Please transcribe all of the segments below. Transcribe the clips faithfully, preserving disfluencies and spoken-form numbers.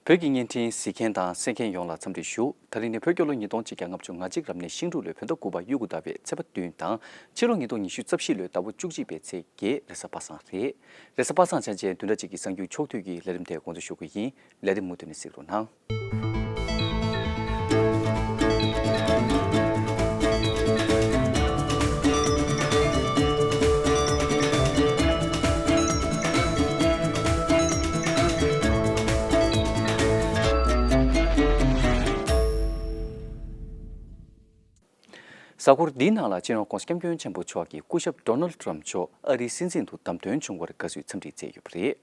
བོད་ཀྱི་བརྙན་འཕྲིན་གཟིགས་མཁན་དང་གསན་མཁན་ཡོངས་ལ་འཚམས་འདྲི་ཞུ། ད་རིང་ནི་བོད་རྒྱལ་ལོ་ཉིས་སྟོང་ཆིག་བརྒྱ་ལྔ་བཅུ་ང་གཅིག་རབ་གནས་ཤིང་འབྲུག་ལོའི་བོད་ཟླ་དགུ་པ་དབྱུག་གུ་ཟླ་བའི་ཚེས་པ་བདུན་དང་། ཕྱི་ལོ་ཉིས་སྟོང་ཉི་ཤུ་རྩ་བཞི་ལོའི་ཟླ་བ་བཅུ་གཅིག་པའི་ཚེས་བརྒྱད། རེས་གཟའ་པ་སངས་རེད། རེས་གཟའ་པ་སངས་ཆ་ཅན་བདུན་ཕྲག་གཅིག་གི་གསར་འགྱུར་ཕྱོགས་བསྡུས་ཀྱི་ལས་རིམ་དེ་འགོ་འཛུགས་ཞུ་གི་ཡིན། ལས་རིམ་མུ་མཐུད་ནས་གཟིགས་རོགས་གནང་། གཟའ་འཁོར་འདིའི་ནང་ལ་སྤྱི་ནོར་༸གོང་ས་༸སྐྱབས་མགོན་ཆེན་པོ་མཆོག་གིས་སྐུ་ཞབས་ཌོ་ནལ་ཊམ་མཆོག་ཨ་རིའི་སྲིད་འཛིན་དུ་བདམས་ཐོན་བྱུང་བར་དགའ་བསུའི་འཚམས་འདྲི་བསྩལ་ཡོད་པ་རེད།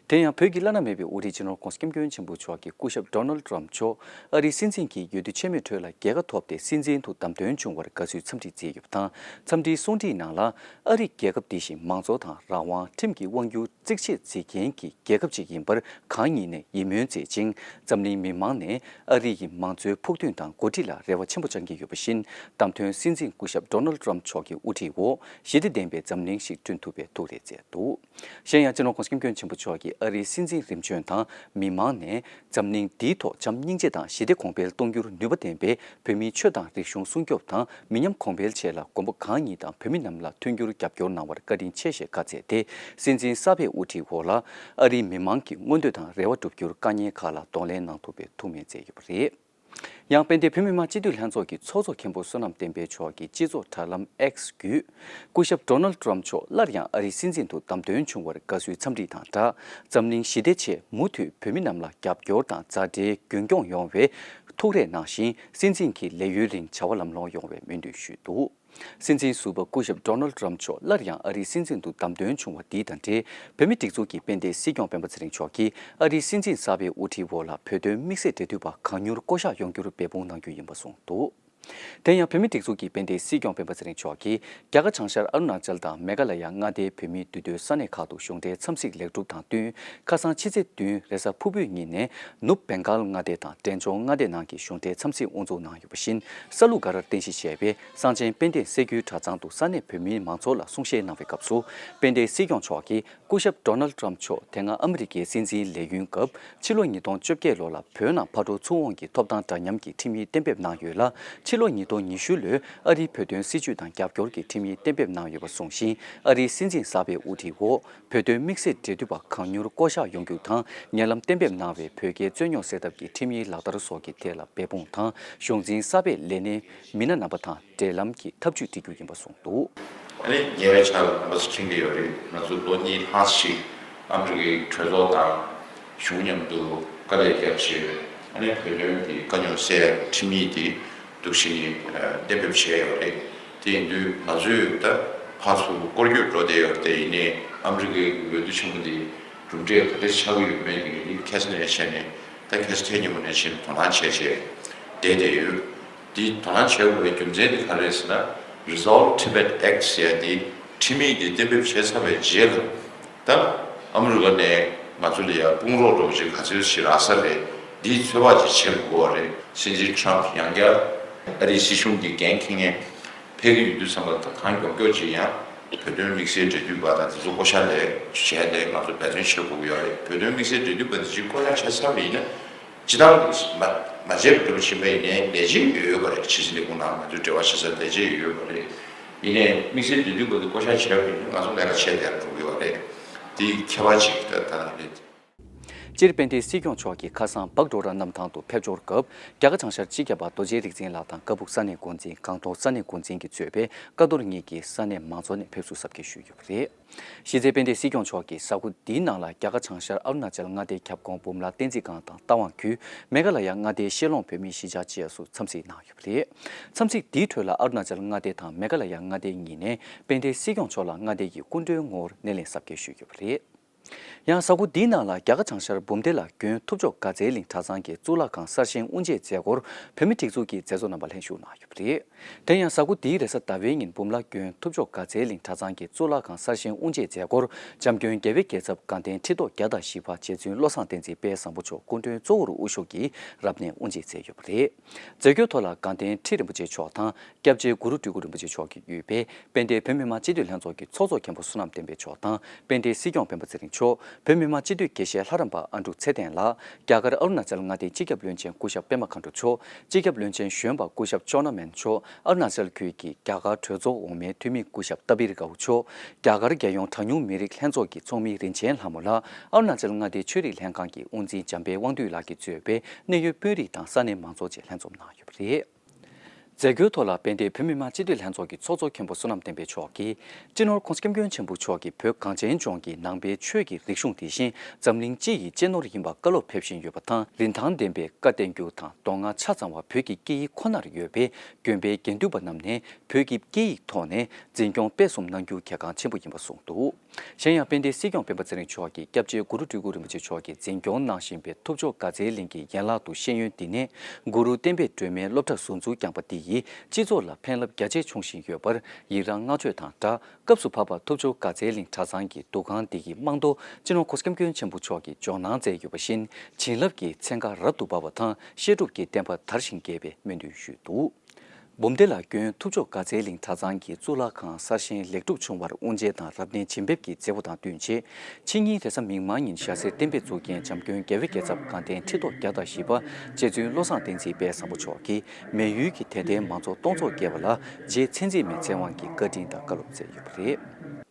དེ་ཡང་བོད་ཀྱི་བླ་ན་མེད་པའི་དབུ་ཁྲིད་སྤྱི་ནོར་༸གོང་ས་༸སྐྱབས་མགོན་ཆེན་པོ་མཆོག་གིས་སྐུ་ཞབས་ཌོ་ནལ་ཊམ་མཆོག་ཨ་རིའི་སྲིད་འཛིན་གྱི་འོས་བསྡུ་ཆེན་མོའི་ཁྲོད་ལ་རྒྱལ་ཁ་ཐོབ་སྟེ་སྲིད་འཛིན་དུ་བདམས་ཐོན་བྱུང་བར་དགའ་བསུའི་འཚམས་འདྲི་བསྩལ་ཡོད་པ་དང་། འཚམས་འདྲིའི་གསུང་འགྲིག་ནང་ལ། ཨ་རི་རྒྱལ་ཁབ་འདི་བཞིན་མང་གཙོ་དང་རང་དབང་ཁྲིམས་ཀྱི་དབང་སྒྱུར་གཙིགས་ཆེར་འཛིན་མཁན་གྱི་རྒྱལ་ཁབ་ཅིག་ཡིན་པར་གང་ཉིད་ནས་ཡིད་སྨོན་མཛད་ཅིང་། འཛམ་གླིང་མི་མང་ནས་ཨ་རི་ཡི་མང་གཙོའི་ཕུགས་འདུན་དང་འགོ་ཁྲིད་ལ་རེ་བ་ཆེན་པོ་བཅང་གི་ཡོད་པ་བཞིན། བདམས་ཐོན་སྲིད་འཛིན་སྐུ་ཞབས་ཌོ་ནལ་ཊམ་མཆོག་གི་དབུ་ཁྲིད་འོག་ཞི་བདེ་ལྡན་པའི་འཛམ་གླིང་ཞིག་བསྐྲུན་ཐུབ་པའི་ཐུགས་རེ་བསྩལ་འདུག་གཞན་ཡང་སྤྱི་ནོར་༸གོང་ས་༸སྐྱབས་མགོན་ཆེན་པོ་མཆོག་གིས་ཨ་རིའི་སྲིད་འཛིན་རིམ་བྱོན་དང་མི་མང་ནས་འཛམ་གླིང་འདིའི་ཐོག་བྱམས་སྙིང་རྗེ་དང་ཞི་བདེ་གོང་འཕེལ་གཏོང་རྒྱུར་ནུས་པ་ལྡན་པའི་བོད་མིའི་ཆོས་དང་རིག་གཞུང་སྲུང་སྐྱོབ་དང་མི་ཉམས་གོང་འཕེལ་ཆེད་ལ་མགོན་པོ་གང་ཉིད་དང་བོད་མི་རྣམས་ལ་མཐུན་འགྱུར་རྒྱབ་སྐྱོར་གནང་བར་བཀའ་དྲིན་ཆེ་ཞེས་བཀའ་སྩལ་ཏེ། སྲིད་འཛིན་གསར་པའི་དབུ་ཁྲིད་འོག་ལ་ཨ་རིའི་མི་མང་གི་མངོན་འདོད་དང་རེ་བ་བསྒྲུབ་རྒྱུར་དཀའ་ངལ་ཁག་ལ་གདོང་ལེན་གནང་ཐུབ་པའི་ཐུགས་སྨོན་མཛད་ཡོད་པ་རེད། ཡང་དཔལ་ལྡན་བོད་མི་མང་སྤྱི་འཐུས་ལྷན་ཚོགས་ཀྱི་ཚོགས་གཙོ་མཁན་པོ་བསོད་ནམས་བསྟན་འཕེལ་མཆོག་གིས་སྤྱི་ཚོགས་དྲ་ལམ་X་བརྒྱུད། སྐུ་ཞབས་ཌོ་ནལ་ཊམ་མཆོག་སླར་ཡང་ཨ་རིའི་སྲིད་འཛིན་དུ་བདམས་ཐོན་བྱུང་བར་དགའ་བསུའི་འཚམས་འདྲི་དང་སྦྲགས། འཛམ་གླིང་ཞི་བདེ་ཆེད་མུ་མཐུད་བོད་མི་རྣམས་ལ་རྒྱབ་སྐྱོར་དང་མཛའ་འབྲེལ་རྒྱུན་སྐྱོང་ཡོང་བའི་ཐུགས་རེ་གནང་ཞིང་། སྲིད་འཛིན་གྱི་ལས་ཡུན་རིང་བྱ་བ་ལམ་ལྷོང་ཡོང་བའི་སྨོན་འདུན་ཞུས་འདུག་སྲིད་འཛིན་ཟུར་པ་སྐུ་ཞབས་ཌོ་ནལ་ཊམ་མཆོག་སླར་ཡང་ཨ་རིའི་སྲིད་འཛིན་དུ་བདམས་ཐོན་བྱུང་བ་འདི་དང་འབྲེལ། བོད་མིའི་སྒྲིག་འཛུགས་ཀྱི་དཔལ་ལྡན་སྲིད་སྐྱོང་སྤེན་པ་ཚེ་རིང་མཆོག་གིས་ཨ་རིའི་སྲིད་འཛིན་གསར་པའི་དབུ་ཁྲིད་འོག་ལ་བོད་དོན་དམིགས་བསལ་འབྲེལ་མཐུད་པ་གང་མྱུར་བསྐོ་གཞག་ཡོང་རྒྱུར་འབད་འབུངས་གནང་རྒྱུ་ཡིན་པ་གསུངས་འདུག་དེ་ཡང་བོད་མིའི་སྒྲིག་འཛུགས་ཀྱི་དཔལ་ལྡན་སྲིད་སྐྱོང་སྤེན་པ་ཚེ་རིང་མཆོག་གིས་རྒྱ་གར་བྱང་ཤར་ཨ་རུ་ན་ཅལ་དང་མེ་ག་ལ་ཡ་མངའ་སྡེའི་བོད་མིའི་འདུས་སྡོད་ས་གནས་ཁག་ཏུ་གཞུང་འབྲེལ་འཚམས་གཟིགས་ལེགས་གྲུབ་དང་བསྟུན། ཁ་སང་ཕྱི་ཚེས་བདུན་རེས་གཟའ་ཕུར་བུའི་ཉིན་ནས་ནུབ་བེང་གཱལ་མངའ་སྡེ་དང་འབྲས་ལྗོངས་མངའ་སྡེ་ནང་གི་གཞུང་འབྲེལ་འཚམས་གཟིགས་དབུ་འཛུགས་གནང་ཡོད་པ་བཞིན། ས་ལུ་གྷ་རར་རྟེན་གཞི་བྱས་པའི་གསང་ཆེན་དཔལ་ལྡན་སྲད་རྒྱུན་གྲྭ་ཚང་དུ་ས་གནས་བོད་མིའི་མང་ཚོགས་ལ་གསུང་བཤད་གནང་བའི་སྐབས་སུ། དཔལ་ལྡན་སྲིད་སྐྱོང་མཆོག་གིས་སྐུ་ཞབས་ཌོ་ནལ་ཊམ་མཆོག་དེ་སྔ་ཨ་མི་རི་ཀའི་སྲིད་འཛིན་ལས་ཡུན་སྐབས་ཕྱི་ལོ་ཉིས་སྟོང་བཅོ་བརྒྱད་ལོ་ལ་བོད་ནང་ཕར་འགྲོ་ཚུར་འོང་གི་ཐོབ་ཐང་འདྲ་མཉམ་གྱི་ཁྲིམས་ཡིག་གཏན་འབེབས་གནང་ཡོད་ལ། ཕྱི་ལོ་ཉིས་སྟོང་ཉི་ཤུ་ལོའི་ཨ་རིའི་བོད་དོན་སྲིད་བྱུས་དང་རྒྱབ་སྐྱོར་གྱི་ཁྲིམས་ཡིག་གཏན་འབེབས་གནང་ཡོད་པ་གསུངས་ཤིང་། ཨ་རིའི་སྲིད་འཛིན་གསར་པའི་དབུ་ཁྲིད་འོག་བོད་དོན་དམིགས་བསལ་འབྲེལ་མཐུད་པ་གང་མྱུར་བསྐོ་གཞག་ཡོང་རྒྱུ་དང་། ཉེ་ལམ་གཏན་འབེབས་གནང་བའི་བོད་རྒྱའི་རྩོད་རྙོག་སེལ་ཐབས་ཀྱི་ཁྲིམས་ཡིག་ལག་བསྟར་སོགས་ཀྱི་ཐད་ལ་འབད་འབུངས་དང་། གཞུང་འཛིན་གསར་པའི་ལས་སྣེ་མི་སྣ་རྣམ་པ་དང་འབྲེལ་ལམ་གྱི་ཐབས་ཇུས་སྒྲིག་རྒྱུ་ཡིན་པ་གསུངས་འདུག་ཨ་ནི་ཉེ་བའི་ཆར་ལ་རྣམ་པ་ཚོ་མཁྱེན་གྱི་ཡོད་རེད། ང་ཚོ་ལོ་གཉིས་ལྷག་ཞིག་ཨ་མི་རི་ཀའི་གྲོས་ཚོགས་དང་གཞུང་མཉམ་དུ་དཀའ་ལས་བརྒྱབ་བྱས། ཨ་ནི་བོད་དོན་གྱི་དཀའ་རྙོག་སེལ་ཡག་ཁྲིམས་ཡིག་དེ་འདུག་སེ་གཏན་འབེབས་བྱས་ཡོད་རེད། དེ་ཡིན་དུས་ང་ཚོས་ད་ཕར་ཚུར་སྐོར་སྐྱོད་འགྲོ་བསྡད་ཡོད་རེད་དེ། ཡིན་ནའི་ཨ་མི་རི་ཀའི་འོས་བསྡུ་ཆེན་མོ་འདི་གྲུབ་འབྲས་ག་འདྲ་ཆགས་ཀྱི་ཡོད་མེད་ཀྱི་ཁ་སང་ནས་བྱས་ནས། ད་ཁ་སང་ཐེངས་མ་ནས་བྱས་ནས་དོ་སྣང་བྱས་བྱས་བསྡད་བསྡད་ཡོད། འདི་དོ་སྣང་བྱེད་དགོས་པའི་རྒྱུ་མཚན་དེ་ག་རེ་རེད་ཟེར་ན། Resolve Tibet Act ཟེར་ཡ་འདི་ཁྲིམས་ཡིག་འདི་གཏན་འབེབས་བྱས་ཚར་བའི་རྗེས་ལ། ད་ཨ་མི་རི་ཀ་ནས་ང་ཚོ་ལ་ཡ་དཔུང་རོགས་འདྲ་བོ་ཅིག་ག་ཚོད་ཞིག་རག་ས་རེད། འདིའི་ཚོད་དཔག་ཅིག་བྱེད་དགོས་པ་རེད། སྲིད་འཛིན་ཊམ་ཡང་བསྐྱར་ཨ་རིའི་སྲིད་གཞུང་གི་འགན་འཁྱེར་མཁན་ཕེབས་ཀྱི་ཡོད་དུས་ཙམ་པ། ད་གང་མགྱོགས་མགྱོགས་ཅིག་ཡང་བོད་དོན་དམིགས་བསལ་འབྲེལ་མཐུད་པ་དང་དེ་ཚོ་བསྐོ་གཞག་ལས་བྱས་ནས་ང་ཚོ་འབད་བརྩོན་བྱེད་དགོས་ཀྱི་ཡོད་རེད། བོད་དོན་དམིགས་བསལ་འབྲེལ་མཐུད་པ་དེ་ཅིག་བསྐོ་གཞག་བྱས་ཚར་བ་ཡིན་ན། སྤྱིར་བཏང་མ་མ་བྱས་པ་འདྲ་བོ་ཕྱིན་པ་ཡིན་ནའི་ལས་བྱེད་ཡོད་ཡོད་པ་རེད། ཕྱི་སྲིད་ལས་ཁུངས་ནང་ང་ཚོས་འབྲེལ་བ་བྱེད་ས་ལས་བྱེད་ཡོད་ཡོད་པ་རེད། ཡིན་ནའི་དམིགས་བསལ་འབྲེལ་མཐུད་པ་དེ་བསྐོ་གཞག་བྱས་པ་ཡིན་ན་ང་ཚོ་ལས་ཀ་བྱས་བསྡད་འགྲོ་གི་ཡོད་རེད། དེ་ཁྱད་པར་ཅིག་ད་ད་རེད། སྤྱིར་དཔལ་ལྡན་སྲིད་སྐྱོང་མཆོག་གིས་ཁ་སང་བག་གྲོ་ར་གནམ་ཐང་དུ་ཕེབས་འབྱོར་སྐབས། རྒྱ་གར་བྱང་ཤར་སྤྱི་ཁྱབ་པ་རྡོ་རྗེ་རིག་འཛིན་ལགས་དང་ཀ་སྦུག་ས་གནས་འགོ་འཛིན། སྒང་ཏོག་ས་གནས་འགོ་འཛིན་གྱིས་གཙོས་པའི་ཀ་རྡོར་གཉིས་ཀྱི་ས་གནས་མང་ཚོགས་ནས་ཕེབས་བསུ་གཟབ་རྒྱས་ཞུས་ཡོད་པ་རེད། གཞི་རྩའི་དཔལ་ལྡན་སྲིད་སྐྱོང་མཆོག་གིས་གཟའ་འཁོར་འདིའི་ནང་ལ་རྒྱ་གར་བྱང་ཤར་ཨ་རུ་ན་ཅལ་མངའ་སྡེའི་ཁྱབ་ཁོངས་འབུམ་རླབས་བསྟན་འཛིན་སྒང་དང་རྟ་དབང་ཁུལ། མེ་ག་ལ་ཡ་མངའ་སྡེའི་ཤེ་ལོང་བོད་མིའི་གཞིས་ཆགས་བཅས་སུ་འཚམས་གཟིགས་གནང་ཡོད་པ་རེད། འཚམས་གཟིགས་འདིའི་ཁྲོད་ལ་ཨ་རུ་ན་ཅལ་མངའ་སྡེ་དང་མེ་ག་ལ་ཡ་མངའ་སྡེ་གཉིས་ནས་དཔལ་ལྡན་སྲིད་སྐྱོང་མཆོག་ལ་མངའ་སྡེ་ཡི་སྐུ་མགྲོན་ངོ་བོར་སྣེ་ལེན་གཟབ་རྒྱས་ཞུས་ཡོད་པ་རེད། ཡང་གཟའ་འཁོར་འདིའི་ནང་ལ་རྒྱ་གར་བྱང་ཤར་འབུམ་སྡེ་ལ་དགོན་ཐུབ་མཆོག་དགའ་ཚལ་གླིང་གྲྭ་ཚང་གི་གཙུག་ལག་ཁང་གསར་བཞེངས་དབུ་འབྱེད་མཛད་སྒོར་བོད་མི་སྒྲིག་འཛུགས་ཀྱི་མཛད་གཙོ་རྣམ་པ་ལྷན་ཞུགས་གནང་ཡོད་པ་རེད། དེ་ཡང་གཟའ་འཁོར་འདིའི་རེས་གཟའ་ཟླ་བའི་ཉིན་འབུམ་རླབས་དགོན་ཐུབ་མཆོག་དགའ་ཚལ་གླིང་གྲྭ་ཚང་གི་གཙུག་ལག་ཁང་གསར་བཞེངས་དབུ་འབྱེད་མཛད་སྒོར་འཇམ་མགོན་རྒྱལ་བའི་རྒྱལ་ཚབ་དགའ་ལྡན་ཁྲི་ཐོག་བརྒྱ་དང་བཞི་པ་རྗེ་བཙུན་བློ་བཟང་བསྟན་འཛིན་དཔལ་བཟང་པོ་མཆོག་སྐུ་མགྲོན་གཙོ་བོར་དབུ་བཞུགས་ཀྱིས་རབ་གནས་དབུ་འབྱེད་མཛད་ཡོད་པ་རེད། མཛད་སྒོའི་ཐོག་ལ་དགའ་ལྡན་ཁྲི་རིན་པོ་ཆེ་མཆོག་དང་། སྐྱབས་རྗེ་གུ་རུ་སྤྲུལ་སྐུ་རིན་པོ་ཆེ་མཆོག་གིས་དབུས་པའི་དཔལ་ལྡན་བོད་མི་མང་སྤྱི་འཐུས་ལྷན་ཚོགས་ཀྱི་ཚོགས་གཙོ་མཁན་པོ་བསོད་ནམས་བསྟན་འཕེལ་མཆོག་དང་། དཔལ་ལྡན་སྲིད་སྐྱོང་སྤེན་པ་ཚེ་རིང་མཆོག་བོད་མི་མང་སྤྱི་འཐུས་དགེ་བཤེས་ལྷ་རམས་པ་ཨ་འབྲུག་ཚེ་བརྟན་ལགས། རྒྱ་གར་ཨ་རུ་ན་ཅལ་མངའ་སྡེའི་སྤྱི་ཁྱབ་བློན་ཆེན་སྐུ་ཞབས་པད་མ་མཁའ་འགྲོ་མཆོག་སྤྱི་ཁྱབ་བློན་ཆེན་གཞོན་པ་སྐུ་ཞབས་ཅོ་ན་མན་མཆོག་ཨ་རུ་ན་ཅལ་ཁུལ་གྱི་རྒྱ་གར་གྲོས་ཚོགས་འོག་མའི་འཐུས་མི་སྐུ་ཞབས་ཏ་པིར་གའུ་མཆོག་རྒྱ་གར་རྒྱལ་ཡོངས་གྲངས་ཉུང་མི་རིགས་ལྷན་ཚོགས་ཀྱི་ཚོགས་མི་རིན་ཆེན་ལྷ་མོ་ལགས། ཨ་རུ་ན་ཅལ་མངའ་སྡེའི་ཆོས་རིག་ལྷན་ཁང་གི་དབུ་འཛིན་འཇམ་དཔལ་དབང་འདུས་ལགས་ཀྱིས་གཙོས་པའི་གནད་ཡོད་དཔོན་རིགས་དང་ས་གནས་མང་ཚོགས་བཅས་ལྷན་འཛོམས་གནང་ཡོད་པ་རེད། མཛད་སྒོའི་ཐོག་ལ་དཔལ་ལྡན་བོད་མི་མང་སྤྱི་འཐུས་ལྷན་ཚོགས་ཀྱི་ཚོགས་གཙོ་མཁན་པོ་བསོད་ནམས་བསྟན་འཕེལ་མཆོག་གིས། སྤྱི་ནོར་༸གོང་ས་༸སྐྱབས་མགོན་ཆེན་པོ་མཆོག་གིས་བོད་གངས་ཅན་ལྗོངས་ཀྱི་ནང་པའི་ཆོས་ཀྱི་རིག་གཞུང་དེ་བཞིན་འཛམ་གླིང་སྤྱི་ཡི་གཅེས་ནོར་ཡིན་པ་བཀའ་སློབ་ཕེབས་བཞིན་ཡོད་པ་དང་། རིན་ཐང་ལྡན་པའི་བཀའ་བསྟན་རྒྱུ་དང་མདོ་སྔགས་ཆ་ཚང་བ་བོད་ཀྱི་སྐད་ཡིག་ཁོ་ནར་ཡོད་པས། དགོན་པའི་དགེ་འདུན་པ་རྣམས་ནས་བོད་ཀྱི་སྐད་ཡིག་ཐོག་ནས་འཛིན་སྐྱོང་སྤེལ་གསུམ་གནང་རྒྱུ་གལ་འགངས་ཆེན་པོ་ཡིན་པ་གསུངས་འདུག་གཞན་ཡང་དཔལ་ལྡན་སྲིད་སྐྱོང་སྤེན་པ་ཚེ་རིང་མཆོག་གིས་སྐྱབས་རྗེ་གུ་རུ་སྤྲུལ་སྐུ་རིན་པོ་ཆེ་མཆོག་གིས་འཛིན་སྐྱོང་གནང་བཞིན་པའི་ཐུབ་མཆོག་དགའ་ཚལ་གླིང་གི་ཡན་ལག་ཏུ་ཤེས་ཡོན་འདི་ནས་གུ་རུ་བསྟན་པའི་སྒྲོན་མེའི་སློབ་གྲྭ་ཟུར་འཛུགས་བསྐྱངས་པ་འདི་ཡིས་སྤྱི་ཚོགས་ལ་ཕན་རླབས་རྒྱ་ཆེ་འབྱུང་བཞིན་ཡོད་པར་ཡི་རང་བསྔགས་བརྗོད་དང་སྦྲགས། སྐབས་སུ་བབས་པ་ཐུབ་མཆོག་དགའ་ཚལ་གླིང་གྲྭ་ཚང་གི་འདུ་ཁང་འདི་ཡི་རྨང་རྡོ་སྤྱི་ནོར་༸གོང་ས་༸སྐྱབས་མགོན་ཆེན་པོ་མཆོག་གིས་འཇོག་གནང་མཛད་ཡོད་པ་བཞིན། བྱིན་རླབས་ཀྱི་ཚན་ཁ་རབ་ཏུ་འབར་བ་དང་བཤད་སྒྲུབ་ཀྱི་བསྟན་པ་དར་ཞིང་རྒྱས་པའི་སྨོན་འདུན་ཞུས་འདུག་འབུམ་སྡེ་ལ་བསྐྱོན། ཐུབ་མཆོག་དགའ་ཚལ་གླིང་གྲྭ་ཚང་གི་གཙུག་ལག་ཁང་གསར་བཞེངས་ལེགས་གྲུབ་བྱུང་བར་དབུ་འབྱེད་དང་རབ་གནས་བྱིན་འབེབས་ཀྱི་མཛད་སྒོ་དང་བསྟུན་ཆེད། ཕྱི་ཉིན་རེས་གཟའ་མིག་དམར་ཉིན་ཞྭ་སེར་གཏན་འབེབས་གཙུག་རྒྱན་འཇམ་མགོན་རྒྱལ་བའི་རྒྱལ་ཚབ་དགའ་ལྡན་ཁྲི་ཐོག་བརྒྱ་དང་བཞི་པ་རྗེ་བཙུན་བློ་བཟང་བསྟན་འཛིན་དཔལ་བཟང་པོ་མཆོག་གིས་མེ་ཡོས་ཀྱིས་དད་ལྡན་མང་ཚོགས་སྟོང་ཚོ་བརྒལ་བ་ལ་རྗེ་མཚན་འཛིན་མའི་ཚེ་དབང་གི་བཀའ་དྲིན་དང་བཀའ་སློབ་སྩལ་ཡོད་པ་རེད།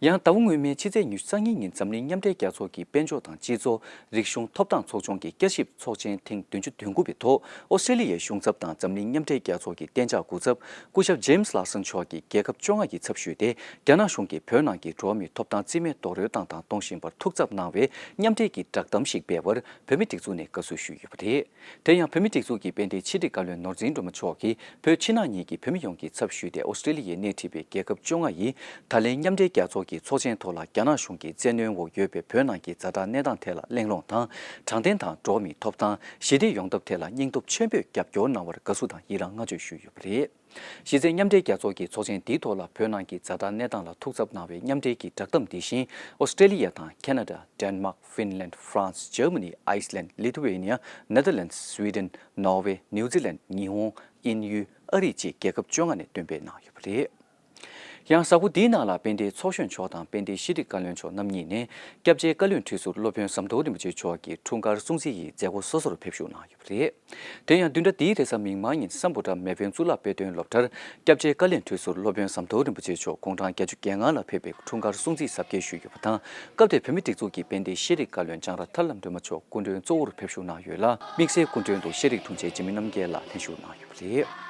ཡང་ཟླ་བ་སྔོན་མའི་ཕྱི་ཚེས་ཉི་ཤུ་རྩ་གཉིས་ཉིན་འཛམ་གླིང་མཉམ་འབྲེལ་རྒྱལ་ཚོགས་ཀྱི་དཔལ་འབྱོར་དང་སྤྱི་ཚོགས་རིག་གཞུང་ཐོབ་ཐང་ཚོགས་ཆུང་གི་བསྐྱར་ཞིབ་ཚོགས་ཆེན་ཐེངས་བདུན་ཅུ་དོན་དགུ་པའི་ཐོག་ཨོ་སི་ཀྲེ་ལི་ཡའི་གཞུང་ཚབ་དང་འཛམ་གླིང་མཉམ་འབྲེལ་རྒྱལ་ཚོགས་ཀྱི་གཏན་འཇགས་འགོ་ཚབ་སྐུ་ཞབས་ཇེམ་སི་ལར་སན་མཆོག་གིས་རྒྱལ་ཁབ་བཅོ་ལྔ་ཡི་ཚབ་ཞུས་ཏེ། རྒྱ་ནག་གཞུང་གིས་བོད་ནང་གི་འགྲོ་བ་མིའི་ཐོབ་ཐང་རྩིས་མེད་རྡོག་རོལ་བཏང་དང་གཏོང་བཞིན་པར་ཐུགས་འཚབ་གནང་བའི་མཉམ་འབྲེལ་གྱི་བསྒྲགས་གཏམ་ཞིག་སྤེལ་བར་བོད་མིའི་སྒྲིག་འཛུགས་ནས་དགའ་བསུ་ཞུས་ཡོད་པ་རེད། དེ་ཡང་བོད་མིའི་སྒྲིག་འཛུགས་ཀྱི་དཔལ་ལྡན་ཕྱི་དྲིལ་བཀའ་བློན་ནོར་འཛིན་སྒྲོལ་མ་མཆོག་གིས་བོད་ཕྱི་ནང་གཉིས་ཀྱི་བོད་མི་ཡོངས་ཀྱི་ཚབ་ཞུས་ཏེ། ཨོ་སི་ཀྲེ་ལི་ཡའི་སྣེ་ཁྲིད་པའི་རྒྱལ་ཁབ་བཅོ་ལྔ་ཡིས་ད་ལན་མཉམ་འབྲེལ་རྒྱལ་ཚོགས་ཀྱི་ཚོགས་ཆེན་ཐོག་ལ་རྒྱ་ནག་གཞུང་གི་བཙན་གནོན་འོག་ཡོད་པའི་བོད་ནང་གི་ཛ་དྲག་གནས་སྟངས་ཐད་ལ་གླེང་སློང་དང་། དྲང་བདེན་དང་འགྲོ་བ་མིའི་ཐོབ་ཐང་། ཞི་བདེ་ཡོང་ཐབས་ཐད་ལ་སྙིང་སྟོབས་ཆེན་པོས་རྒྱབ་སྐྱོར་གནང་བར་དགའ་བསུ་དང་ཡི་རང་བསྔགས་བརྗོད་ཞུས་ཡོད་པ་རེད། གཞི་རྩའི་མཉམ་འབྲེལ་རྒྱལ་ཚོགས་ཀྱི་ཚོགས་ཆེན་འདིའི་ཐོག་ལ་བོད་ནང་གི་ཛ་དྲག་གནས་སྟངས་ལ་ཐུགས་འཚབ་གནང་བའི་མཉམ་འབྲེལ་གྱི་བསྒྲགས་གཏམ་འདི་བཞིན། ཨོ་སི་ཀྲེ་ལི་ཡ་དང་ཁེ་ན་ཌ། ཌེན་མཱག། ཧྥིན་ལན། ཧྥ་རན་སི། ཇར་མ་ནི། ཨའི་སི་ལན། ལི་ཐུ་ཝེ་ནི་ཡ། ནེ་དར་ལན། སི་ཝི་ཌེན། ནོར་ཝེ། ནིའུ་ཛི་ལན། ཉི་ཧོང་། དབྱིན་ཡུལ། ཨ་རི་བཅས་རྒྱལ་ཁབ་བཅོ་ལྔ་ནས་སྟོན་སྤེལ་གནང་ཡོད་པ་རེད། ཡང་གཟའ་འཁོར་འདིའི་ནང་ལ་དཔལ་ལྡན་ཚོགས་གཞོན་མཆོག་དང་དཔལ་ལྡན་ཕྱི་དྲིལ་བཀའ་བློན་མཆོག་རྣམ་གཉིས་ནས་སྐྱབས་རྗེ་བཀའ་བློན་ཁྲི་ཟུར་སློབ་དཔོན་ཟམ་གདོང་རིན་པོ་ཆེ་མཆོག་གི་འཁྲུངས་སྐར་སྲུང་བརྩི་ཡི་མཛད་སྒོ་སོ་སོར་ཕེབས་ཞུགས་གནང་ཡོད་པ་རེད། དེ་ཡང་བདུན་ཕྲག་འདིའི་རེས་གཟའ་མིག་དམར་ཉིན་སམ་བྷོ་ཊ་མེ་ཕེན་གཙུག་ལག་དཔེ་སྟོན་སློབ་གྲྭར་སྐྱབས་རྗེ་བཀའ་བློན་ཁྲི་ཟུར་སློབ་དཔོན་ཟམ་གདོང་རིན་པོ་ཆེ་མཆོག་དགུང་གྲངས་བརྒྱད་ཅུ་གྱ་ལྔ་ལ་ཕེབས་པའི་འཁྲུངས་སྐར་སྲུང་བརྩི་གཟབ་རྒྱས་ཞུས་ཡོད་པ་དང་། སྐབས་དེར་བོད་མིའི་སྒྲིག་འཛུགས་ཀྱི་དཔལ་ལྡན་ཤེས་རིག་བཀའ་བློན་ལྕང་ར་ཐར་ལམ་སྒྲོལ་མ་མཆོག་སྐུ་མགྲོན་གཙོ་བོར་ཕེབས་ཞུགས་གནང་ཡོད་ལ། དམིགས་བསལ་སྐུ་མགྲོན་དུ་ཤེས་རིག་དྲུང་ཆེ་འཇིགས་མེད་རྣམ་རྒྱལ་ལགས་ལྷན་ཞུགས་གནང་ཡོད་པ་རེད།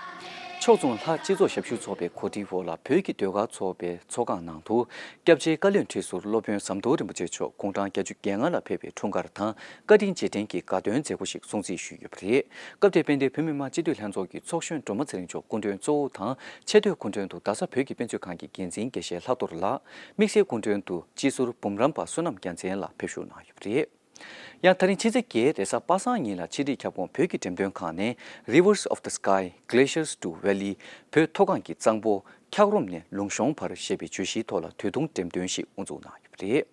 ཕྱོགས་མཚུངས་ལྷ་སྤྱི་ཚོགས་ཞབས་ཞུ་ཚོགས་པའི་གོ་སྒྲིག་འོག་ལ་བོད་ཀྱི་ཟློས་གར་ཚོགས་པའི་ཚོགས་ཁང་ནང་དུ། སྐྱབས་རྗེ་བཀའ་བློན་ཁྲི་ཟུར་སློབ་དཔོན་ཟམ་གདོང་རིན་པོ་ཆེ་མཆོག་དགུང་གྲངས་བརྒྱད་ཅུ་གྱ་ལྔ་ལ་ཕེབས་པའི་འཁྲུངས་སྐར་དང་བཀའ་དྲིན་རྗེས་དྲན་གྱི་དགའ་སྟོན་མཛད་སྒོ་ཞིག་སྲུང་བརྩི་ཞུས་ཡོད་པ་རེད། སྐབས་དེར་དཔལ་ལྡན་བོད་མི་མང་སྤྱི་འཐུས་ལྷན་ཚོགས་ཀྱི་ཚོགས་གཞོན་སྒྲོལ་མ་ཚེ་རིང་མཆོག་སྐུ་མགྲོན་གཙོ་བོ་དང་ཆེ་བསྟོད་སྐུ་མགྲོན་དུ་རྡ་ས་བོད་ཀྱི་དཔེ་མཛོད་ཁང་གི་འགན་འཛིན་དགེ་བཤེས་ལྷག་རྡོར་ལགས། དམིགས་བསལ་སྐུ་མགྲོན་དུ་སྤྱི་ཟུར་འབུམ་རམས་པ་བསོད་ནམས་རྒྱལ་མཚན་ལགས་ཕེབས་ཞུགས་གནང་ཡོད་པ་རེད། ཡང་ད་རིང་ཕྱི་ཚེས་བརྒྱད་རེས་གཟའ་པ་སངས་ཉིན་ལ་ཕྱི་དྲིལ་ཁྱབ་ཁོངས་བོད་ཀྱི་འགྲེམས་སྟོན་ཁང་ནས་Rivers of the Sky, Glaciers to Valley། བོད་མཐོ་སྒང་གི་གཙང་པོ་འཁྱགས་རོམ་ནས་ལུང་གཤོང་བར་ཞེས་པའི་བརྗོད་གཞིའི་ཐོག་ལ་དུས་ཐུང་འགྲེམས་སྟོན་ཞིག་དབུ་འཛུགས་གནང་ཡོད་པ་རེད།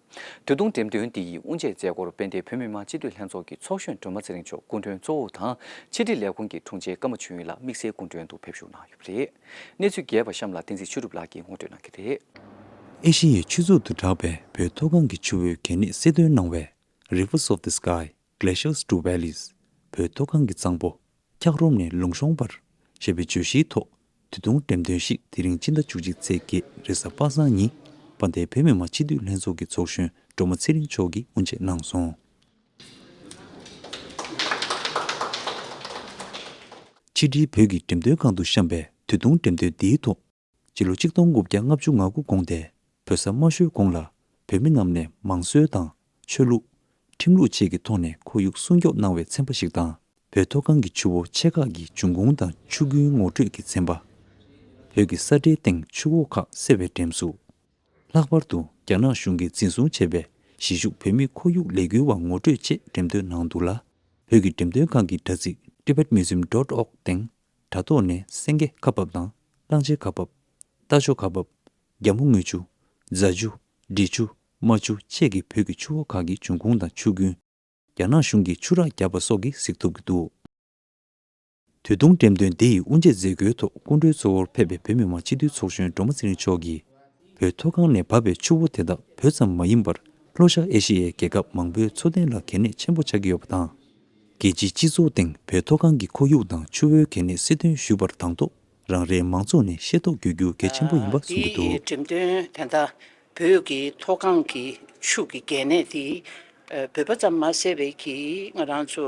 དུས་ཐུང་འགྲེམས་སྟོན་འདི་ཡི་དབུ་འབྱེད་མཛད་སྒོར་དཔལ་ལྡན་བོད་མི་མང་སྤྱི་འཐུས་ལྷན་ཚོགས་ཀྱི་ཚོགས་གཞོན་སྒྲོལ་མ་ཚེ་རིང་མཆོག་སྐུ་མགྲོན་གཙོ་བོ་དང་ཕྱི་དྲིལ་ལས་ཁུངས་ཀྱི་དྲུང་ཆེ་ཀརྨ་ཆོས་དབྱིངས་ལགས་དམིགས་བསལ་སྐུ་མགྲོན་དུ་ཕེབས་ཞུགས་གནང་ཡོད་པ་རེད། གནས་ཚུལ་རྒྱས་པ་གཤམ་ལ་བསྟན་འཛིན་ཆོས་གྲུབ་ལགས་ཀྱིས་ངོ་སྤྲོད་གནང་གི་རེད། ཨེ་ཤི་ཡའི་ཆུ་མཛོད་དུ་གྲགས་པའི་བོད་མཐོ་སྒང་གི་ཆུ་བོའི་གད་སྙིགས་གསལ་སྟོན་གནང་བའི། Rivers of the Sky, Glaciers to Valleys། བོད་མཐོ་སྒང་གི་གཙང་པོ་འཁྱགས་རོམ་ནས་ལུང་གཤོང་བར་ཞེས་པའི་བརྗོད་གཞིའི་ཐོག་དུས་ཐུང་འགྲེམས་སྟོན་ཞིག་དེ་རིང་སྤྱི་ཟླ་བཅུ་གཅིག་ཚེས་བརྒྱད་རེས་གཟའ་པ་སངས་ཉིན་དཔལ་ལྡན་བོད་མི་མང་སྤྱི་འཐུས་ལྷན་ཚོགས་ཀྱི་ཚོགས་གཞོན་སྒྲོལ་མ་ཚེ་རིང་མཆོག་གིས་དབུ་འབྱེད་གནང་སོང་། ཕྱི་དྲིལ་བོད་ཀྱི་འགྲེམས་སྟོན་ཁང་དུ་བཤམས་པའི་དུས་ཐུང་འགྲེམས་སྟོན་འདིའི་ཐོག་སྤྱི་ལོ་ཆིག་སྟོང་དགུ་བརྒྱ་ལྔ་བཅུ་ང་དགུ་གོང་དེ་བོད་ས་དམའ་ཤོས་གོང་ལ་བོད་མི་རྣམས་ནས་མང་གསོལ་དང་ཆོས་ལུགས། ཁྲིམས་ལུགས་བཅས་ཀྱི་ཐོག་ནས་ཁོར་ཡུག་སྲུང་སྐྱོབ་གནང་བའི་ཚན་པ་ཞིག་དང་། བོད་མཐོ་སྒང་གི་ཆུ་བོ་ཆེ་ཁག་གི་འབྱུང་ཁུངས་དང་ཆུ་རྒྱུན་ངོ་སྤྲོད་ཀྱི་ཚན་པ། བོད་ཀྱི་ས་འབྲེལ་སྟེང་ཆུ་བོ་ཁག་སེལ་བའི་འགྲེམས་གཟུགས། ལྷག་པར་དུ་རྒྱ་ནག་གཞུང་གིས་འཛིན་བཟུང་བྱས་པའི་གཞིས་བཞུགས་བོད་མིའི་ཁོར་ཡུག་ལས་འགུལ་བ་ངོ་སྤྲོད་བཅས་འགྲེམས་སྟོན་གནང་འདུག་ལ། བོད་ཀྱི་འགྲེམས་སྟོན་ཁང་གི་དྲ་ཚིགས་tibetmuseum dot org སྟེང་དྲ་ཐོག་ནས་སེང་གེ་ཁ་འབབ་དང་གླང་ཆེན་ཁ་འབབ། རྟ་མཆོག་ཁ་འབབ། རྒྱ་མོ་དངུལ་ཆུ། རྫ་ཆུ། འབྲི་ཆུ། རྨ་ཆུ་བཅས་ཀྱི་བོད་ཀྱི་ཆུ་བོ་ཁག་གི་འབྱུང་ཁུངས་དང་ཆུ་རྒྱུན། རྒྱ་ནག་གཞུང་གིས་ཆུ་རགས་བརྒྱབ་པ་སོགས་ཀྱིས་གཟིགས་ཐུབ་ཀྱི་འདུག་དུས་ཐུང་འགྲེམས་སྟོན་འདི་ཡི་དབུ་འབྱེད་མཛད་སྒོའི་ཐོག་སྐུ་མགྲོན་གཙོ་བོར་ཕེབས་པའི་བོད་མི་མང་སྤྱི་འཐུས་ཚོགས་གཞོན་སྒྲོལ་མ་ཚེ་རིང་མཆོག་གིས། བོད་མཐོ་སྒང་ནས་འབབ་པའི་ཆུ་བོ་དེ་དག་བོད་ཙམ་མ་ཡིན་པར། ལྷོ་ཤར་ཨེ་ཤི་ཡའི་རྒྱལ་ཁབ་མང་པོའི་འཚོ་རྟེན་ལ་གལ་གནད་ཆེན་པོ་ཆགས་ཀྱི་ཡོད་པ་དང་། རྒྱལ་སྤྱིའི་སྤྱི་ཚོགས་སྟེང་བོད་མཐོ་སྒང་གི་ཁོར་ཡུག་དང་ཆུ་བོའི་གལ་གནད་གསལ་སྟོན་ཞུས་པར་དང་ཐོག་རང་རེའི་མང་ཚོགས་ནས་ཤེས་རྟོགས་དགོས་རྒྱུ་གལ་ཆེན་པོ་ཡིན་པ་གསུངས་ཀྱི་འདུག་འགྲེམས་སྟོན་དེ་འདྲ་བོད་ཀྱི་མཐོ་སྒང་གི་ཆུ་གི་གལ་གནད་དེ་བོད་པ་ཙམ་མ་ཟད་པའི་གི་ང་རང་ཚོ་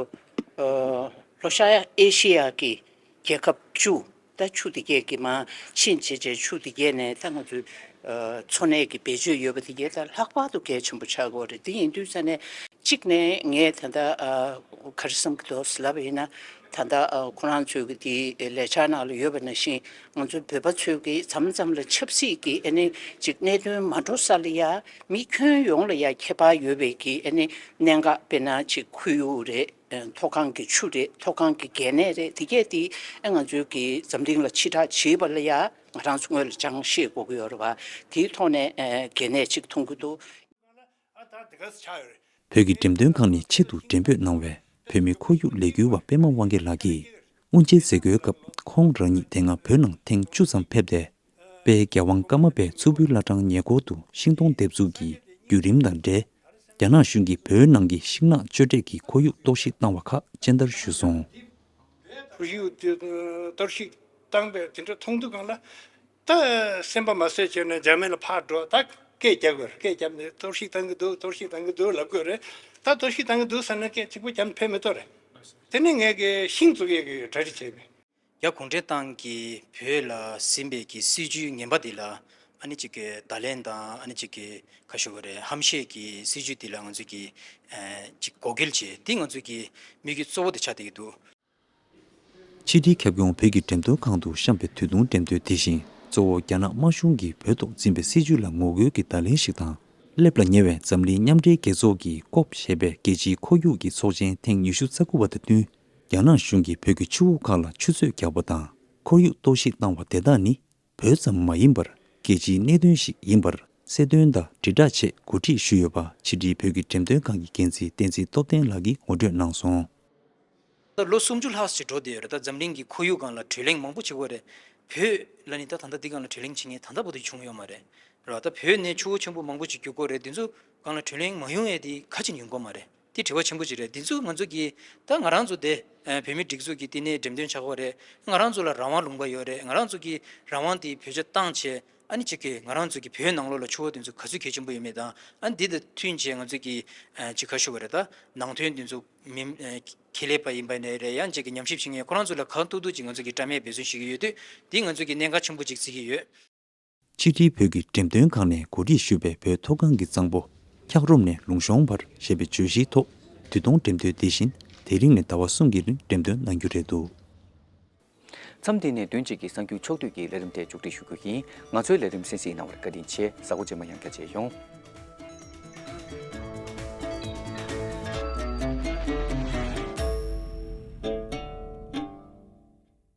ལྷོ་ཤར་ཨེ་ཤི་ཡ་གི་རྒྱལ་ཁབ་བཅུ། ད་ཆུ་དེ་གས་ཀྱི་མ་ཕྱིན་བྱས་བྱས་ཆུ་དེ་གས་ནས་ད་ང་ཚོའི་འཚོ་གནས་ཀྱི་བེད་སྤྱོད་ཡོད་པ་དེ་གས་ད་ལྷག་པར་དུ་གལ་ཆེན་པོ་ཆགས་ཀྱི་ཡོད་རེད། དེ་ཡིན་དུས་ཙ་ནས་གཅིག་ནས་ངས་ད་ལྟ་ག་རེ་བསམ་གྱི་འདུག་ལབ་པ་ཡིན་ན། ད་ལྟ་ཁོ་རང་ཚོའི་གི་དེའི་ལས་འཆར་ནང་ལ་ཡོད་པ་ནང་བཞིན་ང་ཚོ་བོད་པ་ཚོའི་གི་མཚམས་མཚམས་ལ་ཆབ་སྲིད་ཀྱི་ཨ་ནི་ཅིག་གནད་དོན་མ་འགྲོ་ས་ལ་ཡ་མི་ཁྱོན་ཡོངས་ལ་ཡ་ཁྱད་པར་ཡོད་པའི་གི་ཨ་ནི་གནད་འགག་དཔེར་ན་ཅིག་ཁོར་ཡུག་རེད། མཐོ་སྒང་གི་ཆུ་རེད། མཐོ་སྒང་གི་གལ་གནད་རེད། དེ་གས་དེ་ཨ་ང་ཚོའི་གི་འཛམ་གླིང་ལ་ཕྱི་བསྒྲགས་བྱེད་པ་ལ་ཡ་ང་རང་ཚོ་སྔོན་ལ་སྦྱང་ཤེས་དགོས་ཀྱི་ཡོད་རེད་བ། དེའི་ཐོག་ནས་ཨ་གལ་གནད་ཅིག་མཐོང་གི་འདུག་བོད་ཀྱི་འགྲེམས་སྟོན་ཁང་ནས་ཆེད་དུ་འགྲེམས་སྤེལ་གནང་བའི་བོད་མི་ཁོར་ཡུག་ལས་འགུལ་བ་པད་མ་དབང་རྒྱལ་ལགས་ཀྱིས་དབུ་འབྱེད་མཛད་སྒོའི་སྐབས་ཁོང་རང་ཉིད་དེ་སྔ་བོད་ནང་ཐེངས་བཅུ་ཙམ་ཕེབས་ཏེ། དཔལ་རྒྱལ་དབང་ཀརྨ་པའི་མཚུར་ཕུའི་བླ་བྲང་ཉེ་འཁོར་དུ་ཤིང་སྡོང་འདེབས་འཛུགས་ཀྱི་བརྒྱུད་རིམ་དང་འབྲེལ། རྒྱ་ནག་གཞུང་གིས་བོད་ནང་གི་ཤིང་ནགས་གཅོད་འབྲེག་གི་ཁོར་ཡུག་གཏོར་བཤིག་བཏང་བ་ཁག་སྤྱན་བསྟར་ཞུས་སོང་། ཁོར་ཡུག་དེ་གཏོར་བཤིག་བཏང་པའི་དེ་འདྲ་མཐོང་དུས་སྒང་ལ། ད་སེམས་པ་མ་བཟོད་བྱས་ནས་འཇར་མན་ལ་ཕར་འགྲོ། ད་སྐད་རྒྱབ་དགོས་རེད། སྐད་རྒྱབ་ནས་གཏོར་བཤིག་བཏང་གི་འདུག་གཏོར་བཤིག་བཏང་གི་འདུག་ལབ་དགོས་རེད། ད་གཏོར་བཤིག་བཏང་གི་འདུག་ཟེར་ན་སྐད་གཅིག་པོ་རྒྱབ་ནས་ཕེབས་མི་ཐུབ་རེད། དེ་ནས་ངས་ཀྱི་ཤིང་བཙུགས་ཡས་ཀྱི་གྲ་སྒྲིག་བྱས་པས། རྒྱ་གུང་ཁྲན་ཏང་གིས་བོད་ལ་ཟིན་པའི་གི་སྲིད་ཇུས་ངན་པ་འདི་ལ་ཨ་ནི་གཅིག་གི་བརྡ་ལན་དང་ཨ་ནི་གཅིག་གི་ཁ་ཤོ་གི་རེད། ཧམ་བཤད་ཀྱི་སྲིད་ཇུས་འདི་ལ་ང་ཚོས་ཀྱི་ཨ་གཅིག་འགོག་རྒོལ་བྱས། འདི་ང་ཚོས་ཀྱི་དམིགས་ཡུལ་གཙོ་བོ་དེ་ཆགས་བསྡད་ཀྱི་འདུག་ཕྱི་དྲིལ་ཁྱབ་ཁོངས་བོད་ཀྱི་འགྲེམས་སྟོན་ཁང་དུ་བཤམས་པའི་དུས་ཐུང་འགྲེམས་སྟོན་དེ་བཞིན་གཙོ་བོ་རྒྱ་ནག་དམར་གཞུང་གིས་བོད་ཐོག་འཛིན་པའི་སྲིད་ཇུས་ལ་ངོ་རྒོལ་གྱི་བརྡ་ལན་ཞིག་དང་། སླེབས་ལ་ཉེ་བའི་འཛམ་གླིང་མཉམ་འབྲེལ་རྒྱལ་ཚོགས་ཀྱི་ཀོབ་ཞེས་པའི་རྒྱལ་སྤྱིའི་ཁོར་ཡུག་གི་ཚོགས་ཆེན་ཐེངས་ཉི་ཤུ་རྩ་དགུ་པ་དང་བསྟུན། རྒྱ་ནག་གཞུང་གིས་བོད་ཀྱི་ཆུ་བོ་ཁག་ལ་ཆུ་མཛོད་རྒྱག་པ་དང་ཁོར་ཡུག་གཏོར་བཤིག་བཏང་བ་དེ་དག་ནི། བོད་ཙམ་མ་ཡིན་པར་རྒྱལ་སྤྱིའི་གནད་དོན་ཞིག་ཡིན་པར་གསལ་སྟོན་དང་དྲིལ་བསྒྲགས་ཆེད་གོ་སྒྲིག་ཞུས་ཡོད་པ་ཕྱི་དྲིལ་བོད་ཀྱི་འགྲེམས་སྟོན་ཁང་གི་འགན་འཛིན་བསྟན་འཛིན་སྟོབས་ལྡན་ལགས་ཀྱིས་ངོ་སྤྲོད་གནང་སོང་། ད་ལོ་སུམ་ཅུ་ལྷག་ཅིག་འགྲོ་བསྡད་ཡོད་རེད། ད་འཛམ་གླིང་གི་ཁོར་ཡུག་སྒང་ལ་བགྲོ་གླེང་མང་པོ་བྱེད་དགོས་རེད། བོད་ལ་ནི་ད་ད་ལྟ་འདི་སྒང་ལ་བགྲོ་གླེང་བྱེད་མཁན་ད་ལྟ་བར་དུ་བྱུང་ཡོད་མ་རེད། རེད་བ། ད་བོད་ནས་ཆུ་བོ་ཆེན་པོ་མང་པོ་ཅིག་རྒྱུག་དགོས་རེད། འདི་ཚོ་སྒང་ལ་བགྲོ་གླེང་མ་ཡོང་ཡས་དེ་ག་ཅིག་ཡོང་གི་མ་རེད། དེ་དྲི་བ་ཆེན་པོ་ཅིག་རེད། འདི་ཚོ་ང་ཚོ་གི་ད་ང་རང་ཚོ་དེ་ཨ་བོད་མི་སྒྲིག་འཛུགས་ཀྱི་བསྟི་གནས་འགྲེམས་སྟོན་བྱ་དགོས་རེད། ང་རང་ཚོ་ལ་རང་དབང་ལུང་པ་ཡོད་རེད། ང་རང་ཚོ་གི་རང་དབང་དེ་བེད་སྤྱོད་བཏང་བྱས། ཨ་ནི་གཅིག་གིས་ང་རང་ཚོ་གི་བོད་ནང་ལོགས་ལ་ཆུ་བོ་དེ་ཚོ་ག་ཚོད་གལ་ཆེན་པོ་ཡོད་མེད་དང་། ཨ་ནི་འདི་དང་མཐུན་བྱས་ང་ཚོ་གི་ཨ་གཅིག་ག་ཞུ་བ་རེད། ད་ནང་དོན་དེ་ཚོ་མི་ཨ་ཁེ་ལས་པ་ཡིན་པ་ནས་རེད། ཡང་གཅིག་གི་ཉམས་ཞིབ་བྱེད་མཁན་ཁོ་རང་ཚོ་ལ་གང་ཐུབ་ཐུབ་ཅིག་ང་ཚོ་གི་བཀྲམ་ཡས་འབད་བརྩོན་ཞུ་གི་ཡོད་དུས། འདི་ང་ཚོ་གི་གནད་འགག་ཆེན་པོ་ཅིག་བརྩི་གི་ཡོད། ཕྱི་དྲིལ་བོད་ཀྱི་འགྲེམས་སྟོན་ཁང་ནས་གོ་སྒྲིག་ཞུས་པའི་བོད་མཐོ་སྒང་གི་གཙང་པོ་འཁྱགས་རོམ་ནས་ལུང་གཤོང་བར་ཞེས་པའི་བརྗོད་གཞིའི་ཐོག་དུས་ཐུང་འགྲེམས་སྟོན་དེ་བཞིན་དེ་རིང་ནས་ཟླ་བ་གསུམ་གྱི་རིང་འགྲེམས་སྟོན་གནང་རྒྱུ་རེད་འདུག་མཚམས་འདི་ནས་བདུན་གཅིག་གི་གསར་འགྱུར་ཕྱོགས་བསྡུས་ཀྱི་ལས་རིམ་དེ་མཇུག་སྒྲིལ་ཞུ་རྒྱུ་ཡིན། ང་ཚོའི་ལས་རིམ་གསན་གཟིགས་གནང་བར་བཀའ་དྲིན་ཆེ། གཟའ་འཁོར་རྗེས་མ་ཡང་བསྐྱར་མཇལ་ཡོང་།